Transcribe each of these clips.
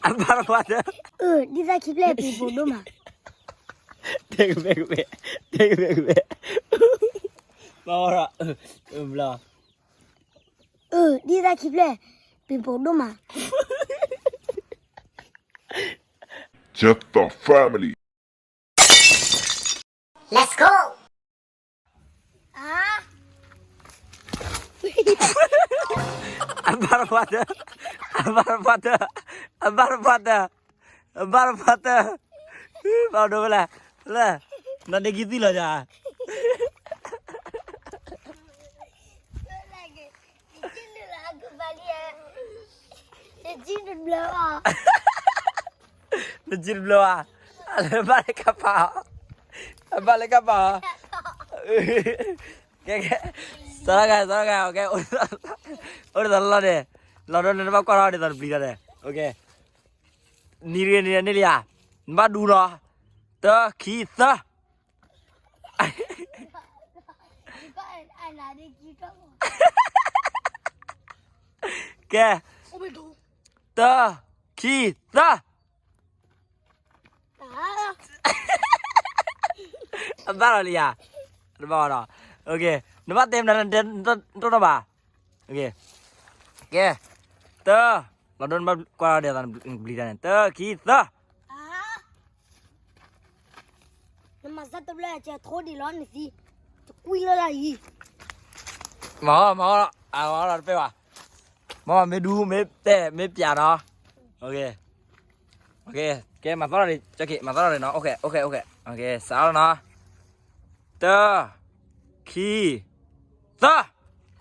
အဘၣ်တပှၢ်တၢၢ်, အၢ ဒ်သၣ်ခံဖျၢၣ်ပံၤပိာ်ဒိၣ်မး, တဲကမဲကမဲ, တဲကမဲကမဲ, ဘၣ်ဝဲဒီး, ဘျီ, အၢ ဒ်သၣ်ခံဖျၢၣ်ပံၤပိာ်ဒိၣ်မး, Just the family. Let's go. အဘၣ်တပှၢ်တၢၢ်, အဘၣ်တပှၢ်တၢၢ်, အဘၣ်တပှၢ်တၢၢ်, အဘၣ်တပှၢ်တၢၢ်, ဘၣ်ဒိဝဲလဲၣ်, လၢ, နဒ့ကံသံလီၤယၤ, နကံတဘျီဘၣ်, အဘၣ်လၢကပၤ, အဘၣ်လၢကပၤ, ကဲကဲ, စီၤလီၤဂာ် စီၤလီၤဂာ်, အိၣ်ဒ်သိးလီၤန့ၣ်, လီၤဒိန့ၣ်နဘၣ်ကွၢ်ထီၣ်ဒ်သိးနပျံၤတၢ်န့ၣ်, နံၤတဂ့ၤနံၤန့ၣ်လံဧါ, နဘၣ်ဒူနီၤ, တၢ ခံ သၢ ကဲ, တၢ ခံ သၢ, အဘၣ်လီၤလံဧါ, တဘၣ်ဒီး, နဘၣ်တဲမနုၤ တနီၣ်ဘၣ်, ကဲ, တၢ, လီၤဒိနဘၣ်ကွၢ်ဒီးနပျံၤတၢ်န့ၣ်, တၢ ခံ သၢ နမၤစၢ်တဘျီ ကထိဒံးလီၤနသံ, တကွံလၢလၢ်အံၤ, မၤအီၣ် မၤအီၣ်လီၤ, အမၤအီၣ်လီၤတပဲဘၣ်, မၤမ့ၢ်ဒူ မ့ၢ်တဲ မ့ၢ်ပျးနီၤ, ကဲ မၤသီၣ်လီၤန့ၣ်, မၤသီၣ်လီၤန့ၣ်နီၤ, အိၣ်ခဲ အိၣ်ခဲ စးလီၤနီၤ, တၢ, ခံ, သၢ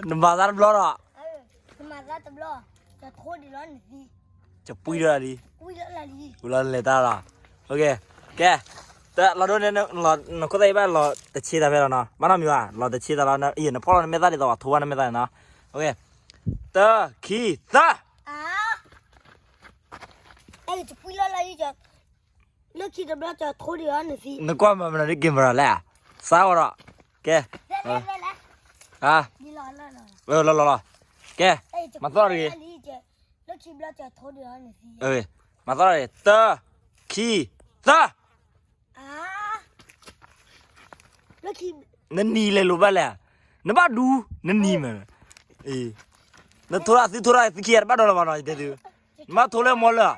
နမၤသးတဘျီဒီး, ကပှံလၢလၢ်လံ, ပူၤလီၤလဲၤတၢ်လီၤ, ကဲ, လီၤဒိန့ၣ်, နခိၣ်သၣ်အံၤဘၣ်လီၤတဆ့သးဖဲလီၤနီၤ, ဘၣ်နီတမံၤဘၣ်, လီၤတဆ့သးလီၤ, နဖီၣ်လီၤနမဲာ်သၣ်ဒ်သိး ထိဘၣ်နမဲာ်သၣ်န့ၣ်နီၤ, တၢ, ခံ, သၢ လၢခံတဘျီ ကထိဒံးအီၤနသံ, နကွၢ်မၤမနုၤဒ်က့ၤမၤရၤလဲၣ်, စးဝဲဒီး, ကဲ, လီၤလီၤလီၤ, ကဲ, မၤသီၣ်တဂ့ၤ, မၤသီၣ်တဂ့ၤ, တၢ, ခံ, သၢ နနံၤလဲၤလိာ်ဘၣ်လဲၣ်, နဘၣ်ဒူ, နနံၤမ့ၢ်, နထိရၣ်သုထိရၣ်သုခံဂၤတဘၣ်ဒိးလၢၤဘၣ်နီၤ, ယတဲသု, နဘၣ်ထိလၢမီလၢာ်,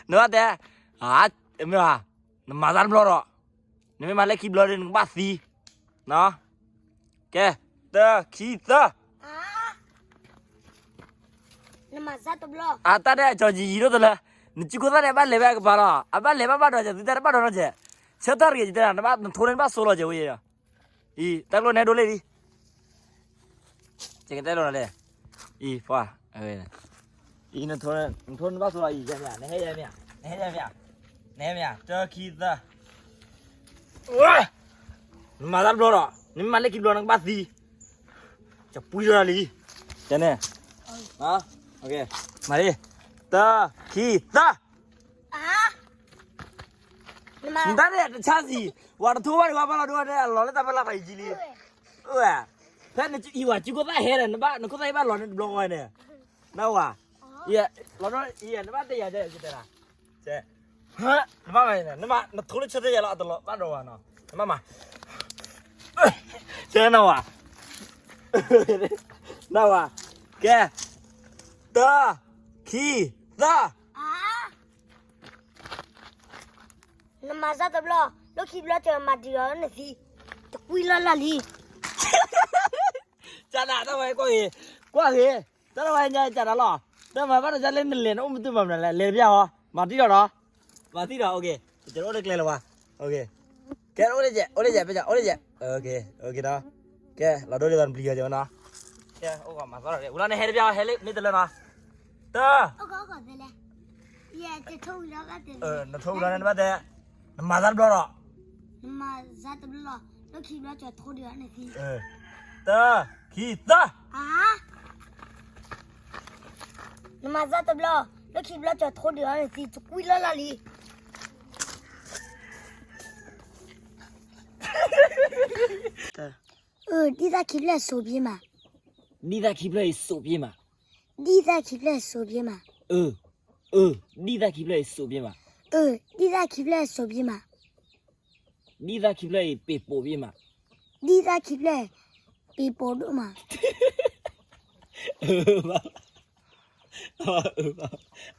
နဘၣ်တဲ, မ့ၢ်ဘၣ်, နမၤသးတဘျီဒီး, နမ့ၢ်မၤလၢခံဘျီဒီး နကဘၣ်သံ, ကဲ, တၢ, ခံ, သၢ အတၢ်ဒဲးအကၠီၤယံၤယံၤဒိၣ်တလၢ, နစုခိၣ်သၣ်န့ၣ် အဘၣ်လဲၤဘၣ်ကပၤလီၤ, အဘၣ်လဲၤဘၣ်ဘၣ်ဒီး ကသုတၢ်တဘၣ်ဒီးနီတစဲး, ဆၢထၢၣ်တဂ့ၤ ယတဲဒၣ်, နထိန့ၣ်နဘၣ်စိလီၤက့ၤဝဲအံၤ, အံၤ တၢ်ကျိၣ်နဲဒိၣ်လံလံ, ကတဲလိာ်နၤလဲၣ်, အံၤ ဖှါ, အံၤ နထိန့ၣ်ဘၣ်စိလီၤအံၤ, ယဲမ့ၢ်ဧါ, နဟဲယဲမ့ၢ်ဧါ, နဟဲယဲမ့ၢ်ဧါ, နဟဲမ့ၢ်ဧါ, တၢ ခံ သၢ နမၤတၢ်တဘျီဒီး, နမ့ၢ်မၤလၢခံဘျီ နကဘၣ်သံ, ကပှံလီၤလံ, ကဲန့ၣ်, မၤလံ, တၢ ခံ သၢ, နတၢ်န့ၣ်တဆါစံး, ဝဲတထိဘၣ်ဒံး ဝဲဘၣ်လီၤဒိဝဲဒၣ် အလီၤလၢတၢ်ဖဲလၢ်ဖးယံၤလံ, ဖဲနအံၤဝဲ စုခိၣ်သၣ်ဟဲဒီး နဘၣ် နခိၣ်သၣ်အံၤဘၣ်လီၤန့ၣ်တဘျီဝဲန့ၣ်, နဝဲ, လီၤဒိအံၤ နဘၣ်တဲယၤတဲတဲတၢ် နဘၣ်မၤ, နထိလၢဆၢထၢၣ်ယဲလီၤ အတလီၤဘၣ်ဒီးဝဲနီၤ, နဘၣ်မၤ, ကဲနဝဲ, နဝဲ, ကဲ, တၢ, ခံ, သၢ, နမၤစၢ်တဘျီ, လၢခံဘျီကမၤဒံးလီၤနသံ, တကွံလၢ်လၢ်လံ, ကနၤတၢ်ဝဲကွၢ်ဂ့ၤ, ကွၢ်ဂ့ၤ, တၢ်တဝဲညါကနၤလီၤ, တၢ်မၤဘၣ်တကါလၢနလဲၤနအိၣ်မ့ၢ်တုၤမၤမနုၤလဲၣ်, လဲၤတဘျီဟီ, မၤတံၢ်ဒီးဒီး, မၤတံၢ်ဒီး, ကအိၣ်တကျဲလၢၤဝဲ, ကဲ, အိၣ်လၢယဲ, အိၣ်လၢယဲ, အိၣ်လၢယဲ, ကဲ, လီၤဒိလံဒီးနပျံၤယီၤကဝဲနီၤ, ကဲ, အိၣ်ကီးမၤသီၣ်ဒီး ဝံၤလီၤန့ၣ်ဟဲတဘျီ, ဟဲလၢမ့ၢ်တလၢနီၤ, တၢ် နထိလီၤန့ၣ် နဘၣ်တဲ, နမၤစၢ်တဘျီဒီး, နမၤစၢ်တဘျီလီၤ, လၢခံဘျီကထိ တၢ, ခံ, သၢ, နမၤစၢ်တဘျီ, လၢခံဘျီကထိ တကွံလၢ်လၢ်လံ, အၢ ဒ်သၣ်ခံဖျၢၣ်စိာ်ပှ့ၤမး. ဒ်သၣ်ခံဖျၢၣ်အံၤစိာ်ပှ့ၤမး. ဒ်သၣ်ခံဖျၢၣ်စိာ်ပှ့ၤမး. အၢ အၢ ဒ်သၣ်ခံဖျၢၣ်အံၤစိာ်ပှ့ၤမး. အၢ ဒ်သၣ်ခံဖျၢၣ်စိာ်ပှ့ၤမး. ဒ်သၣ်ခံဖျၢၣ်အံၤပ့ၤပိာ်ပှ့ၤမး. ဒ်သၣ်ခံဖျၢၣ် ပ့ၤပိာ်ဒိၣ်မး.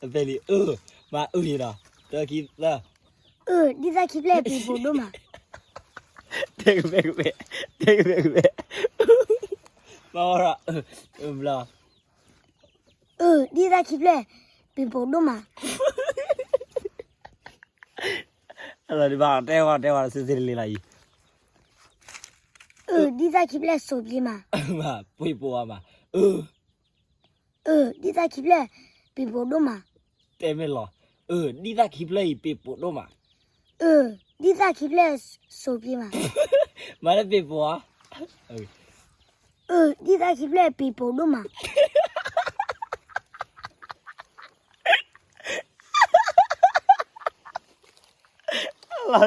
အဖဲလံ အၢ မၤအၢယဒီး တၢခံသၢ. အၢ ဒ်သၣ်ခံဖျၢၣ်ပ့ၤပိာ်ဒိၣ်မး. တဲကမဲကမဲ, တဲကမဲကမဲ, မၤဝဲဒီး ဘျီ. အၢ ဒ်သၣ်ခံဖျၢၣ် ပ့ၤပိာ်ဒိၣ်မး. အလီၤဒံးဘၣ် တဲဝဲတဲဝဲ စ့စ့တလံလီၤအံၤ. အၢ ဒ်သၣ်ခံဖျၢၣ်စိာ်ပှ့ၤမး. ပ့ၤပိာ်အါမး. အၢ အၢ ဒ်သၣ်ခံဖျၢၣ် ပ့ၤပိာ်ဒိၣ်မး. တဲမ့ၢ်လီၤ. အၢ ဒ်သၣ်ခံဖျၢၣ်အံၤပ့ၤပိာ်ဒိၣ်မး. အၢ ဒ်သၣ်ခံဖျၢၣ်စိာ်ပှ့ၤမး. မၤလၢပ့ၤပိာ်ဧါ. အၢ ဒ်သၣ်ခံဖျၢၣ်ပ့ၤပိာ်ဒိၣ်မး.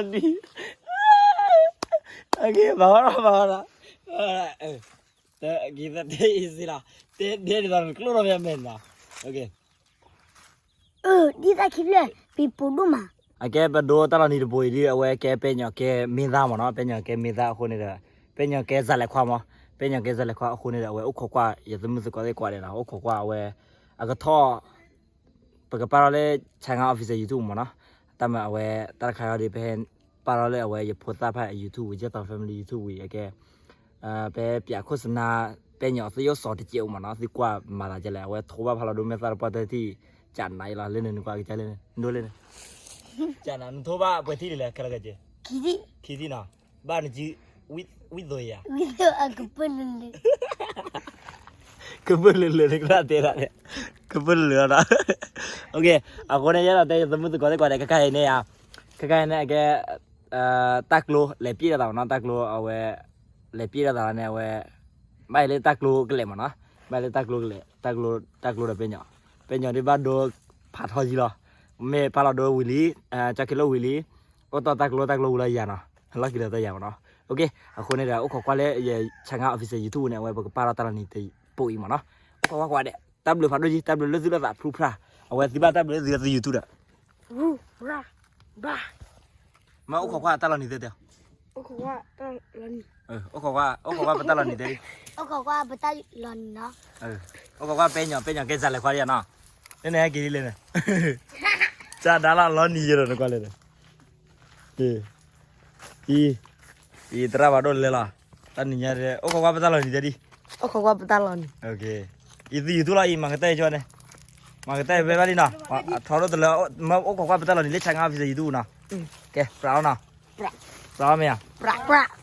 လီၤဒံး, မၤဝဲဒီး မၤဝဲဒီး, တဲ easy လီၤ, တဲဒ်သိးနကျိၣ်ထီၣ်ဖဲမဲာ်နီၤ. အၢ ဒ်သၣ်ခံဖျၢၣ် ပ့ၤပိာ်ဒိၣ်မး. အကဲပဒိတၢ်လီၤနံၤတဘိအံၤဒ် အဝဲကဲပဲညီၣ်ကဲမ့ၢ်သၣ်မ့ၢ်နီၤ, ပဲညီၣ်ကဲမ့ၢ်သၣ်အဃိန့ၣ်ဒီး ပဲညီၣ်ကဲစးလဲၤခွါမ့ၢ်, ပဲညီၣ်ကဲစးလဲၤခွါအဃိန့ၣ်ဒီး အဝဲအိၣ်ခိးကွၢ် ယသမုၣ်သကိးသ့ၣ်ကွၢ်ဒဲးနီၤ, အိၣ်ခိးကွၢ်အဝဲ အကထီၣ် ပကပာ်ထီၣ်လၢ Channel Official YouTube မ့ၢ်နီၤ, တၢ်မၤအဝဲ တၢ်တခါအံၤဒ် ပဟဲပာ်ထီၣ်လၢအဝဲယဖိသၣ်ဖဲအ YouTube ဝံၤ ယဲၢ်သီ family YouTube ဝံၤ အကဲ ပဟဲပၠးခိၣ်စနါ ပဲညီၣ်သယိၣ်စီၤတကဲးအိၣ်မ့ၢ်နီၤ, သုကွၢ်မၤသးဒ်လဲၣ်, အဝဲထိဘၣ်ဖးလီၤဒိမ့ၢ်သၣ်တပှၢ်တၢၢ်ထံၣ် ကနၤအံၤလီၤ, လၢန့ၣ်နကွၢ်ကစၢ်လၢန့ၣ် နဒိလၢန့ၣ် ကနၤ နထိဘၣ်ပှဲၤထံၣ်ဒ်လဲၣ် ခဲလၢာ်ခဲဆ့ ခံထံၣ်နီၤ, ဘၣ်နစု ဝံၣ်သိးယၤ ကပၢၢ်လၢာ်လၢာ် နကဘၣ်တဲဒၣ်န့ၣ် ကပၢၢ်လၢာ်လၢာ်ဒီး အဃိန့ၣ် ယဲဒၣ်တဲယသမုၣ်သကိးသ့ၣ်ကွၢ်ဒဲး ခဲခါအံၤန့ၣ်ဧါ, ခဲခါအံၤန့ၣ် အကဲ တၢ်ကျိလဲၤပျဲၢ်လိာ်သးမ့ၢ်နီၤ, တၢ်ကျိအဝဲ လဲၤပျဲၢ်လိာ်သးန့ၣ် အဝဲ ဘၣ်အံၤလၢတၢ်ကျိကလဲာ်မ့ၢ်နီၤ, ဘၣ်အံၤလၢတၢ်ကျိကလဲာ်, တၢ်ကျိဒီးပဲညီၣ်, ပဲညီၣ်ဒ်ဘၣ်ဒိဖးထီယံလီၤ, မ့ၢ်ပာ်လီၤဒိဝံၤလံ, ကၢ်ခ့လိၣ်ဝံၤလံ, အိၣ်တီၢ်တၢ်ကျိတၢ်ကျိဝံၤလီၤယၤနီၤ, လီၢ်ခံလၢတယၤမ့ၢ်နီၤ, အဃိန့ၣ်ဒီး အိၣ်ခိးကွၢ်လၢယ Channel Official YouTube န့ၣ် အဝဲပကပာ်ထီၣ်တၢ်လီၤနံၤတပိာ်အံၤမ့ၢ်နီၤ, အိၣ်ခိးကွၢ်ကွၢ်ဒဲး, တၢ်ဘျုးဖးဒိၣ်ကံ, တၢ်ဘျုးလၢသုလိာ်သးဖျူဖျါ, အဝဲသုဘၣ်တၢ်ဘျုးလၢသု YouTube ဒီး မ့ၢ်အိၣ်ခိးကွၢ်တၢ်လီၤနံၤသ့တဲ, အိၣ်ခိးကွၢ် အိၣ်ခိးကွၢ်ပတၢ်လီၤနံၤသ့, အိၣ်ခိးကွၢ်ပတၢ်လီၤနံၤနီၤ, အိၣ်ခိးကွၢ်ပဲညီၣ်, ပဲညီၣ်ကဲစးလဲၤခွါဒ်နီၤ, လၢန့ၣ်ဟဲက့ၤဒ်လဲၣ်န့ၣ်, ကဒါလီၤလီၤနံၤယဲဒီးနကွၢ်လဲၣ်န့ၣ်, အံၤ အံၤသရၣ်ဖးဒိၣ်လဲၤလီၤ, တၢ်နံၤညါ အိၣ်ခိးကွၢ်ပတၢ်လီၤနံၤသ့ဒ်, အိၣ်ခိးကွၢ်ပတၢ်လီၤနံၤ, အံၤသု YouTube လီၤအံၤ မၤကတၢၢ်ယဆိန့ၣ်, မၤကတၢၢ်ဖဲဘၣ်လံနီၤ, ထီဒိၣ်တလၢ, မ့ၢ်အိၣ်ခိးကွၢ်ပတၢ်လီၤနံၤလၢ Channel Official YouTube နီၤ, ကဲ ပြးလီၤနီၤ, ပြးလီၤမ့ၢ်ဧါ, ပြး